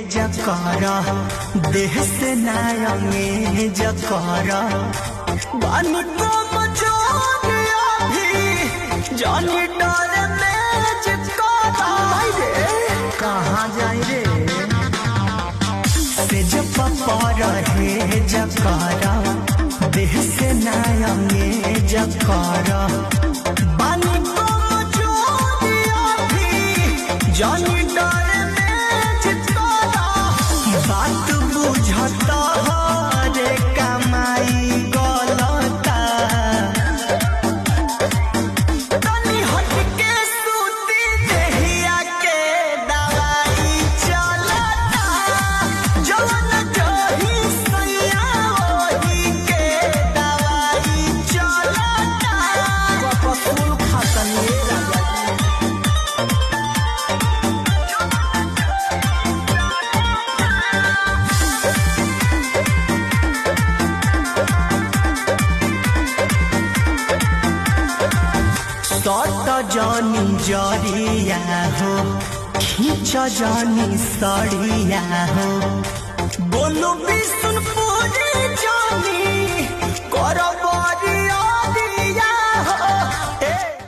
जकर देह से नायंगे जकर बानी को मजोरिया भी जानी डर में जकर रे कहाँ जाई रे से जब पर हे जकर देह से नायंगे जकर बानी को मजोरिया भी जानी डर में जकर बात बुझता रे कमाई गलता तनी हटके सूती देहिया के दवाई चलता जवन जही सैया ओही के दवाई चलता कपसूल खातन ये राजा जी। सट जानी जरिया हो खींच जानी सड़िया हो बोलो बिसुनपुरी जानी कर